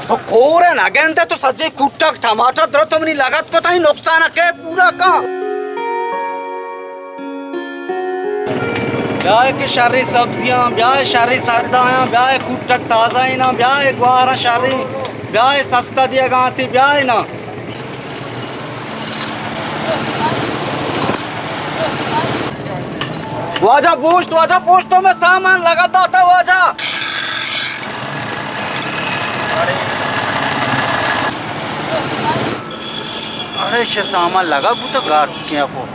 تو کور ءَ نہ گندے، تو سجے کٹک ٹماٹر درو تو منی لگت کتا، اے نقصان ءَ کے پورا کن؟ بیائے کہ شریں سبزیاں، بیائے شریں سردایاں، بیائے کٹک تازہ اناں، بیائے گواراں شریں، بیائے سستا دیگا انت، بیائے نا۔ واجہ بوشت، واجہ بوشت، تو میں سامان لگت داتا واجہ۔ ارے، شے سامان لگا بوتا گار کیا کو۔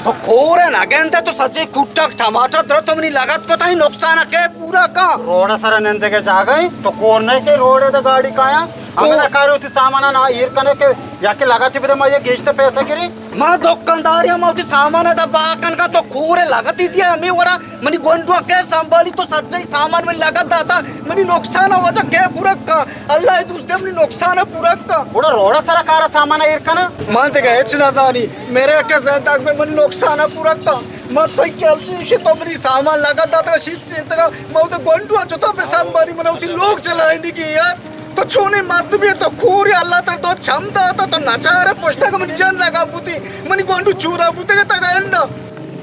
تو کور ءَ نہ گندے، تو سجے کٹک ٹماٹر درو تو منی لگت کتا، اے نقصان ءَ کے پورا کن؟ روڈ ءِ سر ءَ نندگ ءِ جاگہ ایں، تو کور نہ ئے کہ روڈ ءِ تہ گاڑی کایاں؟ ہمے کارے وتی سامان ءَ نا ایر کنے کہ یا کہ لگت بدے، ما اے گیشتر پیسہ گری۔ ما دکاندارے آں، ما وتی سامان ءَ دا بہا کنگا، تو کور ءَ لگتی دیا ہمے وڑا۔ منی گونڈواں کے سنبھالی؟ تو سجائی سامان منی لگت داتا، منی نقصان ءَ واجہ کے پورا کا؟ اللہ ءِ دوستے، منی نقصان ءَ پورا کا۔ گڑا روڈ ءِ سر ءَ کار ءَ سامان ءَ ایر کنا؟ من دگہ ہچ نہ زانی، میرے کہ زندگ بے، منی نقصان ءَ پورا کا۔ من تو کیا چیز، تو منی سامان لگت داتا، شیت چینتگا، ما وتی گونڈواں چتا بہ سنبھالی، من وتی لوگ چلائینگی یار۔ تو چونیں مردمے، تو کورے، اللہ ترا دو چم داتا، تو نچارے پشتگ منی جند لگا بوتی، منی گونڈو چورا بوتگ تگا اندا۔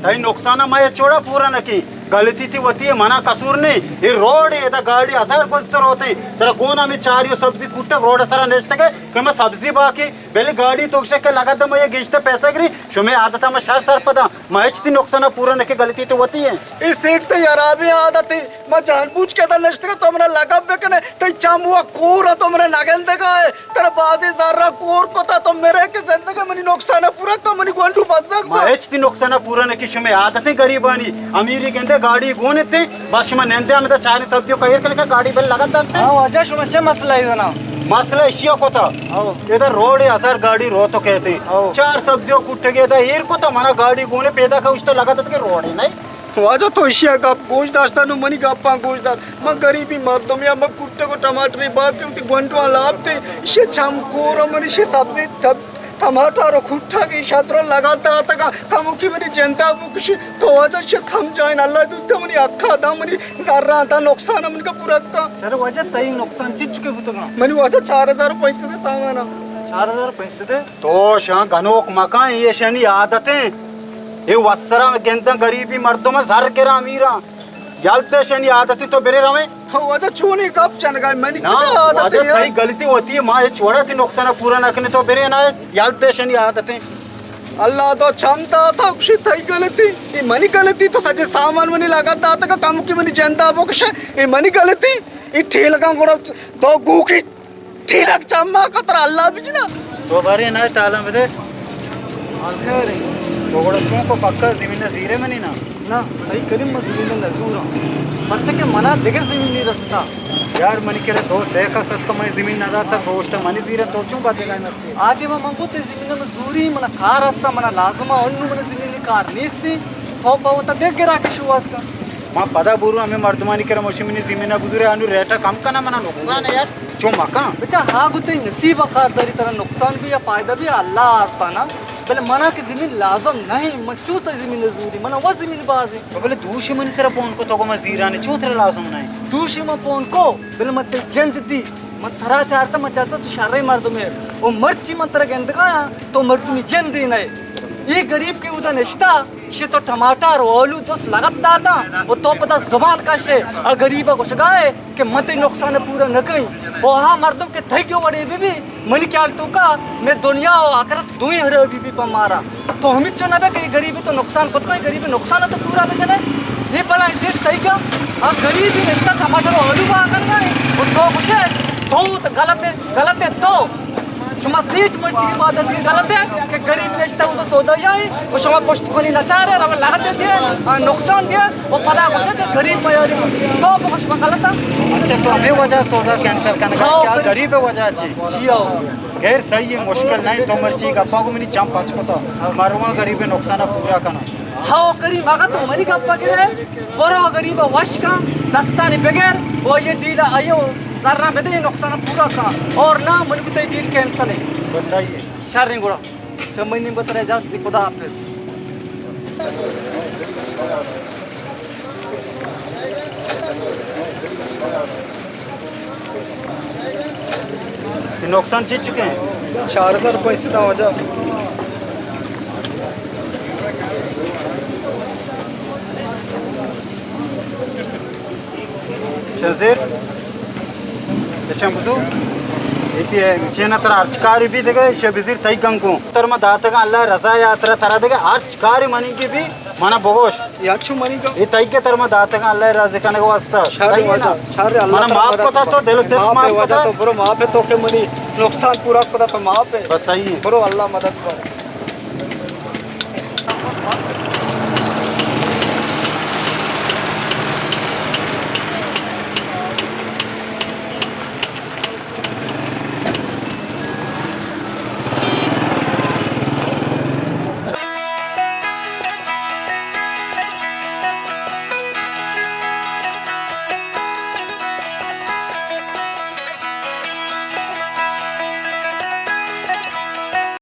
تئی نقصان ءَ ما ہچ وڑا پورا نہ کیں۔ غلطی تئی وتی ءِ، منا قصور نہ ایں۔ اے روڈ ایں، ادا گاڑی ہزار گوست روت ایں۔ ترا گون ہمے چاری ءُ سبزی کٹک روڈ ءِ سرا نشتگ ئے کہ ما سبزی بہا کیں۔ بلے گاڑی تو گشے کہ لگت دے، ما اے گیشتر پیسہ گری، شمے عادت ءَ ما شر سرپداں۔ ما ہچ تئی نقصان ءَ پورا نہ کیں، غلطی تئی وتی ایں۔ اے سیٹھ تئی ہرابیں عادت ایں۔ ما جان بوجھ کے ادا نشتگ، تو منا لگب بکنے، تئی چم وا کور ءَ، تو منا نگندگا ئے۔ ترا بازیں زر ءَ کور کتا، تو مرے کہ زندگ ئے، منی نقصان ءَ پورا کن، منی گونڈو بزگ ما با۔ ہچ تئی نقصان ءَ پورا نہ کیں، شمے عادت ایں غریبانی، امیری گندے گاڑی گون ات ایں، بس شما نندے ہمدا چاریں سبزی ءُ کئیر کنے کہ گاڑی بل لگت دنت۔ ہاں واجہ، شما چے مسئلہ اے زنا؟ مسئلہ اشیا کتا۔ ہاں۔ ادا روڈ ءِ ہزار گاڑی روت ءُ کیت ایں۔ ہاں۔ چار سبزی ءُ کٹگے ادا ایر کتا، منا گاڑی گون ایں، پیداک ءَ اوشتو لگت ات کہ روڈ ایں، نہ ایں؟ واجہ تو اشیا گپ گوش داشتا، نوں منی گپاں گوش دار۔ من غریبیں مردمے آں، من کٹک ءُ ٹماٹرے بہا کیں، وتی گونڈواں لاپ تے، اشی چم کور ءَ، من اشی سبزی ٹم-، ٹماٹر ءُ کٹک ءَ، اشی درو لگت داتگاں، کموکی منی جند ءَ بکشی۔ تو واجہ اشی سمجھائین، اللہ دوستے، منی حق ءَ داں، منی زراں داں، نقصان ءَ منی کا پورا کن۔ سر واجہ، تئی نقصان چچکے بوتگاں؟ منی واجہ چار ہزار ءُ پنچ سد سامان ءَ۔ چار ہزار ءُ پنچ سد؟ تو شاں گنوک مکن، ایشانی عادت ایں۔ اے وسرا گنداں غریبیں مردم زر گراں امیراں۔ یل دے، ایشانی عادت ایں، تو برے رویں۔ تو واجہ چونیں گپ جنگا ئے؟ منی نا، چکا عادت واجہ ایں یار؟ تئی غلطی وتی ایں، ما ہچ وڑا تئی نقصان ءَ پورا نہ کنیں، تو برے نا، یل دے، ایشانی عادت ایں۔ اللہ تو چم داتا، گشی تئی غلطی، اے منی غلطی، تو سجے سامان منی لگت داتگا، کموکی منی جند ءَ بکشے، اے منی غلطی، اے ٹھیلگاں گڑا دو گوکی ٹھیلگ چما کتر اللہ بجنا۔ تو بارے نہ تالا بدے۔ حال خیر ایں۔ تو گڑا چون کو پکا زمین ءَ زیرے منی نا؟ نا، تئی کدی من زمین ءَ نہ زوراں۔ پرچہ کہ منا دگہ زمین نی رستا۔ یار منی کرا دو سے کس اتکا منی زمین نہ داتا، تو اوشتا منی زیرے، تو چون بچگا ئے مرچی؟ آ ٹیم ءَ من گو تئی زمین ءَ من زوری، منا کار استا، منا لازم ءَ، انوں منی زمین نی کار نیستی۔ تو پہ وتا دگہ گراکے شوہاز کن۔ ما پدا برو ہمے مردمانی کرا، موشی منی زمین ءَ بزورے، انو ریٹ ءَ کم کنا، منا نقصان ایں یار، چو مکن۔ بچا ہا گو تئی نصیب ءَ کار داری، ترا نقصان بی یا فائدہ بی اللہ آرتا نا، بلے منا کہ زمین لازم نہ ایں، من چو تئی زمین ءَ زوری، منا و زمین باز ایں۔ بلے دوشی منی سرا پون کو تو گو من زیرانی، چو ترا لازم نہ ایں؟ دوشی من پون کو، بلے من تئی جند دی، من ترا چارتا، من چارتا تو شریں مردمے، او مرچی من ترا گندگا آں، تو مردمی جندے نہ ئے۔ اے غریب کہ اودا نشتا، شی تو ٹماٹر و آلو درست لگت داتا و تو پدا زبان کشے، آ غریب ءَ گوشگا ئے کہ من تئی نقصان ءَ پورا نہ کئیں۔ او ہا مردم کہ تئی کہ وڑے بہ بی، منی خیال توکا مئے دنیا و آخرت دوئیں ہرابی بی پہ مارا۔ تو ہمچو نہ بے کہ اے غریب تو نقصان کت کن، اے غریب نقصان تو پورا بکنے۔ اے بلا اے سیٹھ تئی گا، آ غریب نشتا ٹماٹر و آلو بہا کنگا ئے و تو گوشے تو غلط ئے، غلط ئے تو۔ شما سیٹھ مرچی عبادت کی غلط ئے کہ غریب نشتہ و تو سودا یائی و شما پشت کنی نچارے، رو لگتے دیے، آ، نقصان دیے و پدا گوشے کہ غریب میاری۔ تو بگو شما غلط ئے۔ اچھا، تو ہمیں وجہ سودا کینسل کرنے کا ہاں، کیا؟ غریب۔ غریب وجہ چی؟ جی ہاں۔ خیر، صحیح ہے، مشکل نہیں۔ تو مرچی گپا کو منی چم پچ کو تو مروا غریب نقصان پورا کنا۔ ہاو کریم، اگاں تو منی گپ ءَ گرئے، برو غریب ءَ وش کن، دستانی بگر، و یہ ڈیل ءَ آئی ءَ زراں بدے، نقصان ءَ پورا کن، اور نہ من گو تئی ڈیل کینسل ہے۔ بس صحیح ہے۔ شریں گڑا، چہ منی بتر اجازت دی، خدا حافظ۔ نقصان چی چکے ہیں؟ چار ہزار روپے سے تھا واجہ۔ شزیر، اشان بزو، ایتی ہے، چینا ترا ہرچ کاری بھی دگہ، شے بزیر تئی گنگو۔ تر ما داتگاں اللہ رضا یا ترا، ترا دگہ ہرچ کاری منی کی بھی، منا بگوش۔ یا چو منی گا؟ اے تئی کہ تر ما داتگاں اللہ راضی کنگ واسطہ۔ شر صحیح ہے واجہ، نا؟ شر اللہ منا ترا معاف مدد کتا تو، دل سے معاف معاف ہے واجہ کتا۔ تو برو معاف ہے تو کہ منی نقصان پورا کتا تو معاف ہے۔ بس صحیح ہے۔ برو اللہ مدد کر۔